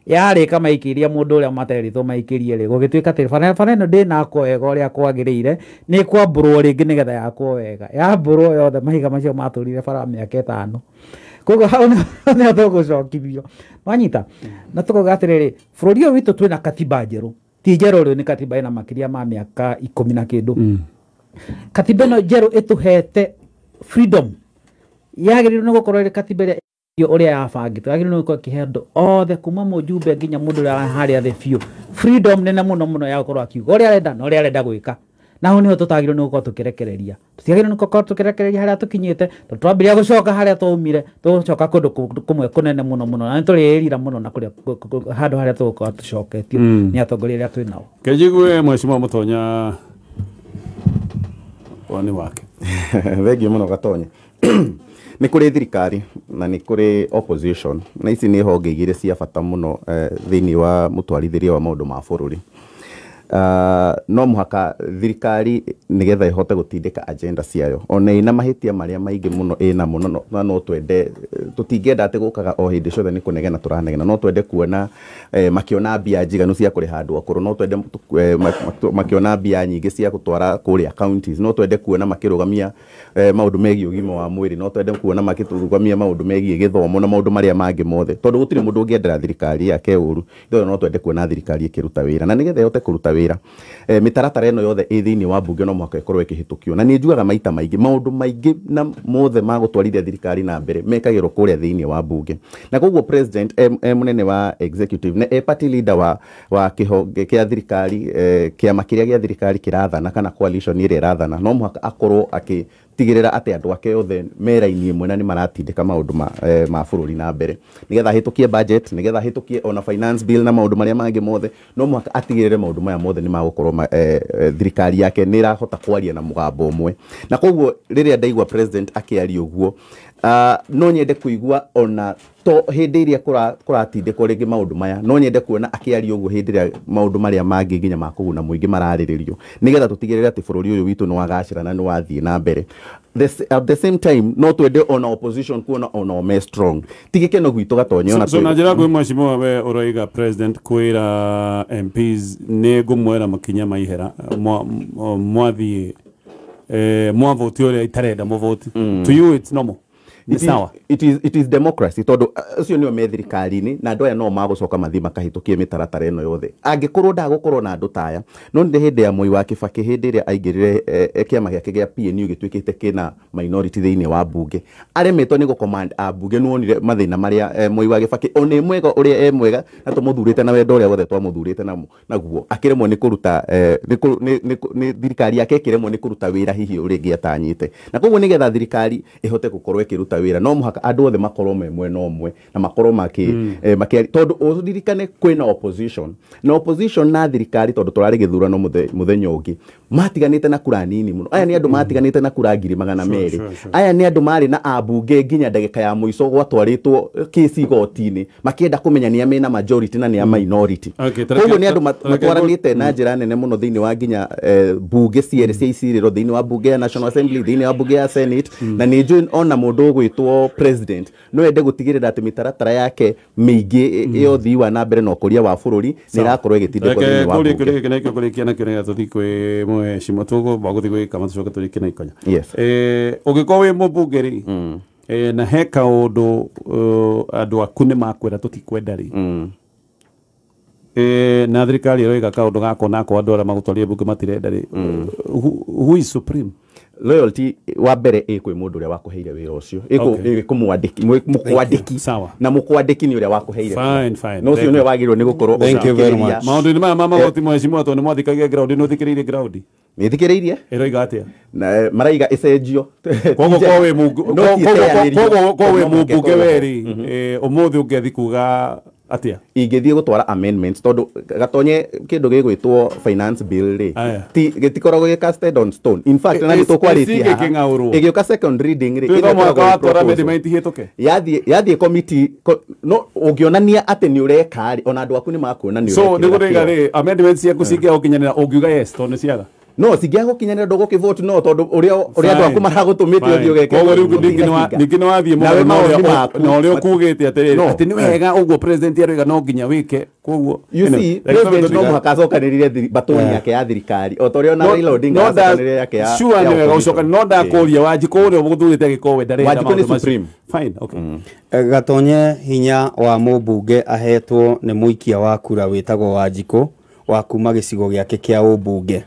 yarĩka maikĩria mũndũ ũrĩa materĩtwo maikĩrie rĩ gũgĩtuĩka atĩ bara ĩno ndĩnakwo wega ũrĩa kwagĩrĩire nĩ kwambũrwo rĩngĩ nĩgetha yakwo wega yambũrwo yothe mahiga macio matũrire bara mĩaka ĩtano koguo hau nĩho tũgũcokithio wanyita na tũkauga atĩrĩrĩ bũrũri ũyũ witũ twĩna katiba njerũ ti njerũ rĩu nĩ katiba ĩna makĩria ma mĩaka 10 na kĩndũ katiba ĩno njerũ ĩtũhete freedom yagĩrĩirwo nĩ gũkorwo ĩrĩ katiba ĩrĩa ũrĩa yabangĩtwo yagĩrĩirwo nĩ gũkorwo ĩkĩhe andũ othe kuma mũjumbe nginya mũndũ ũrĩa harĩa thĩ biũ freedom nene mũno mũno ya gũkorwo akiuga ũrĩa arenda na ũrĩa arenda gwĩka na hau nĩho tũtagĩrĩirwo nĩ gũkorwo tũkĩrekereria tũtiagĩrĩirwo nĩ gũkorwo tũkĩrekereria harĩa tũkinyĩte tondũ twambĩrĩria gũcoka harĩa twaumire tũgũcoka kũndũ kũmwe kũnene mũno mũno na nĩ tũrĩĩrira mũno na kũrĩa handũ harĩa tũgũkorwo tũcoketio nĩ atongoria arĩa twĩ nao kĩnjigue mheshimiwa Mũtonya woni wake thengiũ mũno Gatonye nĩ kũrĩ thirikari na nĩ kũrĩ opposition na ici nĩ honge igĩrĩ cia bata mũno thĩinĩ wa mũtwarithĩrie wa maũndũ ma bũrũri no mũhaka thirikari nĩgetha ĩhote gũtindĩka agenda ciayo ona ĩna mahĩtia marĩa maingĩ mũno ĩna mũno na no twende Tũtingĩenda atĩ gũkaga o hĩndĩ ciothe nĩ kũnegena tũranegena. No twende kuona makĩona mbia njiganu cia kũrĩha andũ akũrũ, no twende makĩona mbia nyingĩ cia gũtwara kũrĩa counties, no twende kuona makĩrũgamia maũndũ megiĩ ũgima wa mwĩrĩ, no twende kuona makĩrũgamia maũndũ megiĩ gĩthomo na maũndũ marĩa mangĩ mothe, tondũ gũtirĩ mũndũ ũngĩendera thirikari yake ũru. Ithuothe no twende kuona thirikari ĩkĩruta wĩra, na nĩgetha ĩhote kũruta wĩra, mĩtaratara ĩno yothe ĩ thĩinĩ wa mbunge no mũhaka ĩkorwo ĩkĩhĩtũkio. Na nĩ njugaga maita maingĩ, maũndũ maingĩ na mothe ma gũtwarithia thirikari na mbere mekagĩrwo kũrĩa thĩinĩ wa mbunge. Na koguo president e mũnene wa executive na e party leader wa kĩhonge kĩa thirikari, kĩama kĩrĩa gĩa thirikari kĩrathana kana coalition ĩrĩa ĩrathana, no mũhaka akorwo akĩtigĩrĩra atĩ andũ ake othe me raini ĩmwe na nĩ maratindĩka maũndũ ma bũrũri na mbere, nĩgetha ahĩtũkie budget, nĩgetha ahĩtũkie ona finance bill na maũndũ marĩa mangĩ mothe. No mũhaka atigĩrĩre maũndũ maya mothe nĩ magũkorwo thirikari yake nĩ ĩrahota kwaria na mũgambo ũmwe. Na koguo rĩrĩa ndaigua president akĩaria ũguo, no nyende kuigua ona to hĩndĩ ĩrĩa kũratindĩkwo rĩngĩ maũndũ maya, no nyende kuona akĩaria ũguo hĩndĩ ĩrĩa maũndũ marĩa mangĩ nginya ma kũguna mũingĩ mararĩrĩrio, nĩgetha tũtigĩrĩre atĩ bũrũri ũyũ witũ nĩ wagacĩra na nĩ wathiĩ na mbere. At the same time, no twende ona opposition kuona ona me strong. Ti gĩkeno gwitũ Gatonye ona So na njĩra kwĩ mheshimiwa, we ũroiga president kwĩra MPs nĩ ngũmwĩra makinya maihera mwathiĩ mwavoti ũrĩa itarenda mũvoti, to you it's normal? It is democracy, tondũ acio nĩo me thirikari-inĩ na andũ aya no magũcoka mathiĩ makahĩtũkie mĩtaratara ĩno yothe angĩkorwo ndagũkorwo na andũ ta aya. No nĩ hĩndĩ ya Moi wa Kibaki, hĩndĩ ĩrĩa aingĩrire, kĩama gĩake gĩa PNU gĩtuĩkĩte kĩna minority thĩinĩ wa mbunge, aremetwo nĩ gũcommand ambunge. Nĩwonire mathĩna marĩa Moi wa Kibaki, ona ĩ mwega ũrĩa e mwega na tũmũthurĩte na wendo ũrĩa wothe twamũthurĩte naguo, akĩremwo nĩ kũruta nĩ thirikari yake ĩkĩremwo nĩ kũruta wĩra hihi ũrĩa ĩngĩatanyĩte. Na koguo nĩgetha thirikari ĩhote gũkorwo ĩkĩruta wĩra, no mũhaka andũ othe makorwo me mwena ũmwe na makorwo makĩ tondũ ũririkane kwĩna opposition na opposition na thirikari, tondũ tũrarĩ gĩthurano mũthenya ũngĩ matiganĩte na kura nini mũno. Aya nĩ andũ matiganĩte na kura 200,000. Aya nĩ andũ marĩ na ambunge nginya ndagĩka ya mũico gwatwarĩtwo kĩci igoti-inĩ makĩenda kũmenya nĩa mena majority na nĩa minority. Koguo nĩ andũ matwaranĩte na njĩra nene mũno thĩinĩ wa nginya mbunge cierĩ cia icirĩro, thĩinĩ wa mbunge ya National Assembly, thĩinĩ wa mbunge ya Senate. Na nĩ njũĩ ona mũndũ ũgwĩtwo president no ende gũtigĩrĩra atĩ mĩtaratara yake mĩingĩ ya ũthii wa na mbere na ũkũria wa bũrũri nĩ ĩrakorwo ĩgĩtindĩkwo thĩinĩ wa Reke mbunge. kũria gĩkĩ nakĩo kũrĩkia nakĩo nĩgetha tũthiĩ kwĩ mũheshimiwa, tũgũmba gũthiĩ gwĩ kama tũcoke tũrĩkie na ikonya. Ũngĩkorwo wĩ mũmbunge rĩ, na he kaũndũ andũ aku nĩ makwĩra tũtikwenda rĩ, na thirikari ĩroiga kaũndũ gako nako andũ arĩa magũtwarire mbunge matirenda rĩ, who is supreme? Loyalty wa mbere ĩ kwĩ mũndũ ũrĩa wakũheire wĩra ũcio, ĩ kũmwandĩki mũkwandĩki. Sawa. Na mũkwandĩki nĩ ũrĩa wakũheire. Fine, fine. Na ũcio nĩwe wagĩrĩirwo nĩ gũkorwo Thank you very ũgĩthikĩrĩria. much. Maũndũ-inĩ maya ma magoti, mheshimiwa, tondũ nĩ mwathikagia ground, nĩ ũthikĩrĩirie ground? Nĩ thikĩrĩirie. Ĩroiga atĩa? Na maraiga ĩcenjio. Koguo ko wĩ No ti ĩteanĩrio. koguo ko wĩ No mũhaka mũmbunge ĩkorwo ho. we rĩ, ũmũthĩ ũngĩathiĩ kuga atĩa? Ingĩthiĩ gũtwara amendments, tondũ Gatonye kĩndũ gĩgwĩtwo finance bill rĩ, Aya. ti gĩtikoragwo gĩ casted on stone. In fact, na nĩ tũkwarĩtie haha, cingĩkĩng'aũrwo. Ĩgĩũka second reading rĩ, Twĩ ĩno no mũhaka ĩkoragwo ĩ watwara proposal. amendment ihĩtũke. Yathiĩ committee, no ũngĩonania atĩ nĩ ũreka rĩ, ona andũ aku nĩ makuona nĩ So nĩ ũrekĩrĩra gũrĩga kĩo. rĩ, amendment ciaku cingĩaga gũkinyanĩra, ũngiuga yes tondũ nĩ ciaga? No cingĩaga gũkinyanĩra, ndũgũkĩvote no, tondũ ũrĩa andũ aku maragũtũmĩte ũthiĩ ũgeke. Koguo rĩu ningĩ nĩ wathiĩ Nawe mũgarũ na mawoni maku na ũrĩa ũkugĩte atĩrĩrĩ, No. atĩ nĩ wega ũguo president aroiga no nginya wĩke, koguo You see, president no mũhaka acokanĩrĩre batoni yake ya thirikari o ta ũrĩa ona Raila Odinga acokanĩrĩre yake ya sure ya nĩ wega opposition. ũcokani, no ndakũria Wanjikũ ũrĩa ũgũthurĩte agĩkorwo we ndarenda Wanjikũ nĩ maũndũ macio. supreme. Fine, okay. Gatonye, hinya wa mũmbunge ahetwo nĩ mũikia wa kura wĩtagwo Wanjikũ wa kuma gĩcigo gĩake kĩa ũmbunge.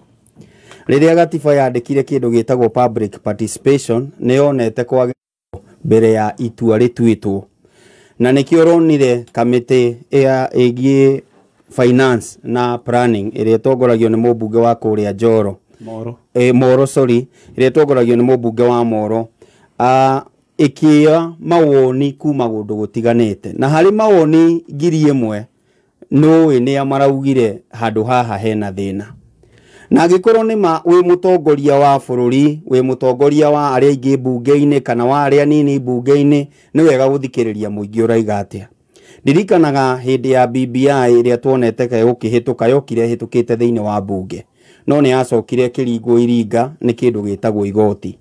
Rĩrĩa gatiba yandĩkire kĩndũ gĩtagwo public participation, nĩ yonete kwagĩrĩirwo mbere ya itua rĩtuĩtwo, na nĩkĩo ũronire kamĩtĩ ya ĩgiĩ finance na planning ĩrĩa ĩtongoragio nĩ mũmbunge wa kũrĩa Njoro. Moro. Moro, sorry, ĩrĩa ĩtongoragio nĩ mũmbunge wa Moro, ĩkĩoya mawoni kuma kũndũ gũtiganĩte, na harĩ mawoni 1,000 nũĩ nĩa maraugire handũ haha hena thĩna. Na angĩkorwo nĩ ma wĩ mũtongoria wa bũrũri, wĩ mũtongoria wa arĩa aingĩ mbunge-inĩ kana wa arĩa anini mbunge-inĩ, nĩ wega gũthikĩrĩria mũingĩ ũraiga atĩa. Ndirikanaga hĩndĩ ya BBI ĩrĩa tuonete ka gũkĩhĩtũka, yokire ĩhĩtũkĩte thĩinĩ wa mbunge, no nĩ yacokire ĩkĩringwo iringa nĩ kĩndũ gĩtagwo igoti.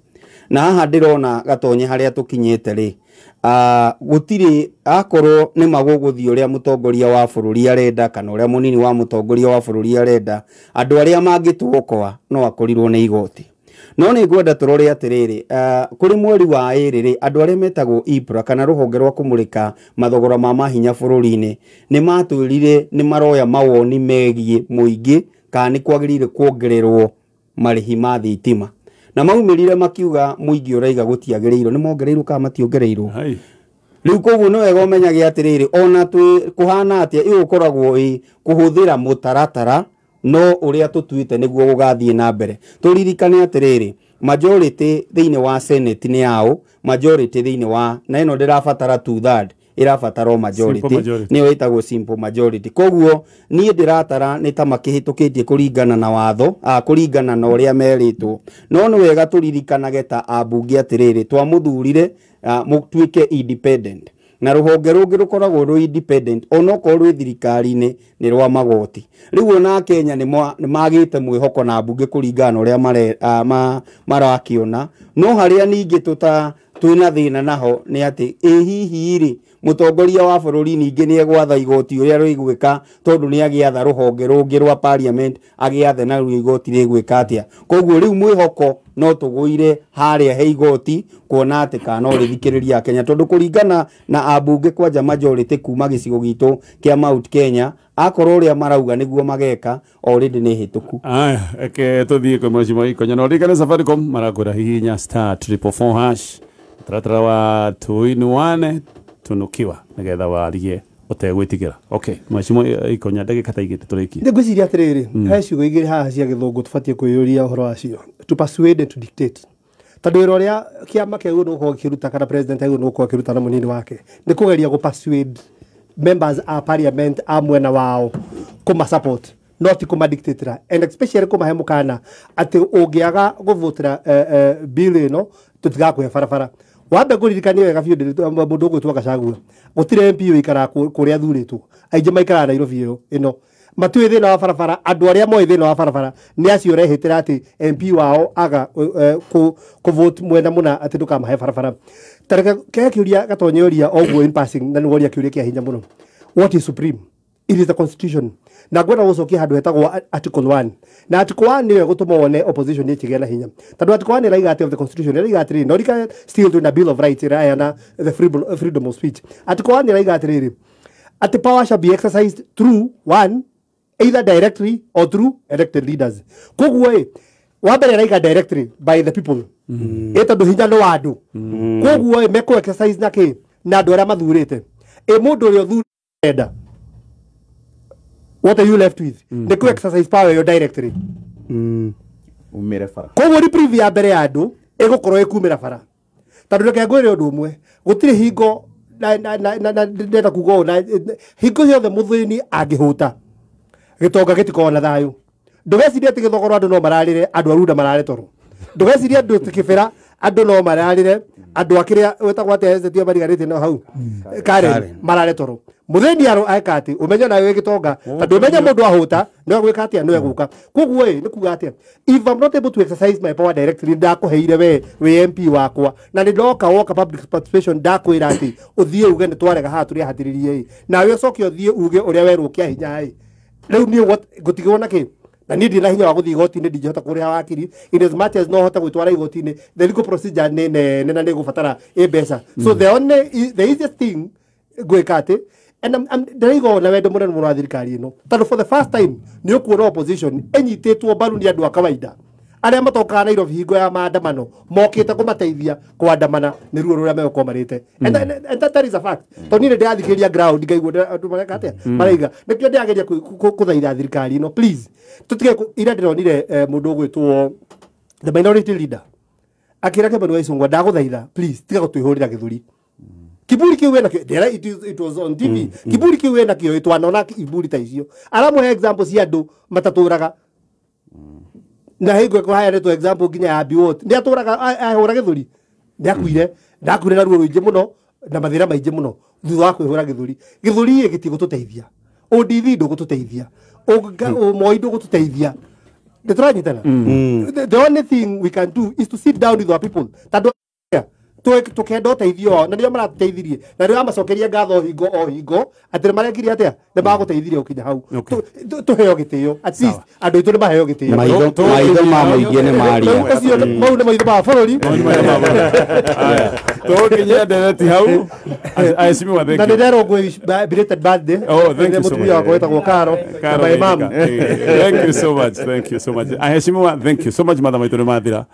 Na haha ndĩrona Gatonye harĩa tũkinyĩte rĩ, Gũtirĩ akorwo nĩ magũgũthiĩ ũrĩa mũtongoria wa bũrũri arenda kana ũrĩa mũnini wa mũtongoria wa bũrũri arenda, andũ arĩa mangĩtuokoa no akorirwo nĩ igoti. No nĩ ngwenda tũrore atĩrĩrĩ, kũrĩ mweri wa ĩrĩ rĩ, andũ arĩa metagwo IPRA kana rũhonge rwa kũmũrĩka mathogora ma mahinya bũrũri-inĩ nĩ matwĩrire nĩ maroya mawoni megiĩ mũingĩ kana nĩ kwagĩrĩire kuongererwo marĩhi ma thitima, na maumĩrire makiuga mũingĩ ũraiga gũtiagĩrĩirwo. Nĩ mongereirwo kana mationgereirwo? Rĩu koguo nĩ wega ũmenyage atĩrĩrĩ, ona twĩ kũhana atĩa, ĩgũkoragwo ĩ kũhũthĩra mũtaratara no ũrĩa tũtuĩte nĩguo gũgathiĩ na mbere. Tũririkane atĩrĩrĩ, majority thĩinĩ wa Senate nĩ yao, majority thĩinĩ wa na ĩno ndĩrabatara 2/3, ĩrabatara o majority, nĩyo ĩtagwo simple majority. Koguo niĩ ndĩratara nĩ ta makĩhĩtũkĩtie kũringana na watho, kũringana na ũrĩa merĩtwo. No nĩ wega tũririkanage ta ambunge atĩrĩrĩ, twamũthurire mũtuĩke independent, na rũhonge rũngĩ rũkoragwo rwĩ independent onokorwo rwĩ thirikari-inĩ nĩ rwa magoti. Rĩu ona Kenya nĩ magĩte mwĩhoko na mbunge kũringana na ũrĩa marakĩona. No harĩa ningĩ twĩna thĩna naho nĩ atĩ ĩ hihi rĩ, mũtongoria wa bũrũri ningĩ nĩ egwatha igoti ũrĩa rĩgwĩka, tondũ nĩ agĩatha rũhonge rũngĩ rwa parliament agĩathe naruo igoti rĩgwĩka atĩa. Koguo rĩu mwĩhoko no tũgũire harĩa he igoti kuona atĩ kana no rĩthikĩrĩria Kenya, tondũ kũringana na ambunge kwanja majority kuma gĩcigo gitũ kĩa Mount Kenya, akorwo ũrĩa marauga nĩguo mageka already nĩ hĩtũku. Aya, eke tũthiĩ kwĩ Mheshimiwa Ikonya. Na ũririkane Safaricom marakwĩra hihinya *444# taratara wa tuinuane tunukiwa nigetha warie utegwitigira. Okay, Mheshimiwa Ikonya, ndagĩka ta igĩrĩ tũrĩkie. Nĩ ngwĩciria atĩrĩrĩ, he ciugo igĩrĩ haha cia gĩthũngũ tũbatiĩ kwĩyũria ũhoro wacio, to persuade and to dictate. Tondũ wĩra ũrĩa kĩama kĩagĩrĩirwo nĩ gũkorwo gĩkĩruta kana president agĩrĩirwo nĩ gũkorwo akĩruta na mũnini wake nĩ kũgeria gũ persuade members a parliament a mwena wao kũma support, no ti kũma dictatera, and especially kũmahe mũkana atĩ ũngĩaga gũvotera bill ĩno tũtigakũhe barabara. Wambe ngũririkanie wega biũ mũndũ ũgwĩtwo Gachagua, gũtirĩ MP ũikaraga kũrĩa athurĩtwo, aingĩ maikaraga Nairobi ĩyo ĩno, matiũĩ thĩna wa barabara. Andũ arĩa moĩ thĩna wa barabara nĩ acio ũrehĩtĩra atĩ MP wao aga kũvote mwena mũna atĩ ndũkamahe barabara. Ta reke kĩhe kĩũria Gatonye ũria o ũguo in passing, na nĩ woria kĩũria kĩa hinya mũno. What is supreme? It is the constitution. Na ngwenda gũcokia handũ hetagwo article 1. Na article 1 nĩyo ĩgũtũma wone opposition ĩkĩgĩa na hinya. Tondũ article 1 ĩraiga atĩ of the constitution ĩraiga atĩrĩrĩ, no rika still twĩna bill of rights ĩraheana the freedom of speech. Article 1 ĩraiga atĩrĩrĩ, atĩ power shall be exercised through one, either directly or through elected leaders. Koguo ĩ, wa mbere ĩraiga directly by the people. Ĩ tondũ hinya nĩ wa andũ. Koguo ĩ, mekũ exercise na kĩ? Na andũ arĩa mathurĩte. Ĩ mũndũ ũrĩa ũthurĩte, what are you left with? Nĩ kũ exercise power yo directly. Umĩre bara. Koguo reprieve ya mbere ya andũ ĩgũkorwo ĩkumĩra bara. Tondũ reke ngwĩre ũndũ ũmwe, gũtirĩ hingo na ndĩrenda kuga ũũ, na hingo ciothe mũthĩni angĩhũta gĩtonga gĩtikoragwo na thayũ. Ndũgecirie atĩ gĩthogoro andũ no mararĩre, andũ a Runda marare toro. Ndũgecirie andũ atĩ Kĩbĩra andũ no mararĩre, andũ a kĩrĩa wĩtagwo atĩa estate ĩyo mariganĩtie na hau Karen marare toro. Mũthĩni aro eka atĩ ũmenye nawe wĩ gĩtonga, tondũ ũmenye mũndũ ahũta nĩwe gwĩka atĩa, nĩwe gũka. Koguo ĩ, nĩ kuga atĩa, if I'm not able to exercise my power directly, ndakũheire we wĩ MP wakwa, na nĩ ndoka woka public participation ndakwĩra atĩ ũthiĩ uge nĩ twarega haha tũrĩa hatĩrĩrie ĩ, nawe ũcoke ũthiĩ uge ũrĩa werwo kĩa hinya ĩ. Rĩu niĩ ngũtigwo na kĩ? Na niĩ ndirĩ na hinya wa gũthiĩ igoti-inĩ, ndingĩhota kũrĩha wakiri, in as much as no hote gwĩtwara igoti-inĩ, the legal procedure nĩ nene na nĩ ĩgũbatara ĩ mbeca. So the only, the easiest thing ngwĩka atĩ, and ndĩraigua na wendo mũnene mũno wa thirikari ĩno, tondũ for the first time nĩ ũkuona opposition ĩnyitĩtwo mbaru nĩ andũ a kawaida arĩa matokaga Nairobi hingo ya maandamano, mokĩte kũmateithia kũandamana nĩ ruo rũrĩa megũkorwo marĩte. And that is a fact. Tondũ niĩ nĩ ndĩrathikĩrĩria ground ngaigua andũ mareka atĩa, maraiga. Nĩkĩo ndĩrageria kũthaitha thirikari ĩno, please tũtige ira ndĩronire mũndũ ũgwĩtwo the minority leader akĩra Kĩmani wa Ichung'wa, ndagũthaitha please tiga gũtwĩhũrĩra gĩthũri. Kiburi kĩu wĩna kĩo, ndĩra it was on TV. Kiburi kĩu wĩna kĩo, twanona iburi ta icio. Aramũhe example cia andũ matatũraga. Na hingo ĩkũheanĩtwo example nginya ya Biwott. Nĩ atũraga ahũra gĩthũri. Nĩ akuire, ndakuire na ruo rũingĩ mũno na mathĩna maingĩ mũno thutha wa kwĩhũra gĩthũri. Gĩthũri ĩ gĩtigũtũteithia. ODV ndũgũtũteithia. Moi ndũgũtũteithia. Nĩ tũranyitana? The only thing we can do is to sit down with our people. Tondũ Tukenda ũteithio wao na nĩo maratũteithirie na nĩo amacokeria ngatho hingo o hingo atĩ nĩ marekire atĩa, nĩ magũteithirie gũkinya hau. Tũheo gĩtĩo, at least andũ aitũ nĩ maheo gĩtĩo. Maitho ma mũingĩ nĩ maria. Ũcio mau nĩ maitho ma bũrũri. Tũgũkinyia ndereti hau, aheshimiwa, thank Na you. nĩ nderwo ngwĩ belated birthday. Oh, thank you so mũtumia much. wakwa wĩtagwo Karo na my mom. Thank you so much, thank you so much, aheshimiwa, thank you so much. Matha maitũ nĩ mathira.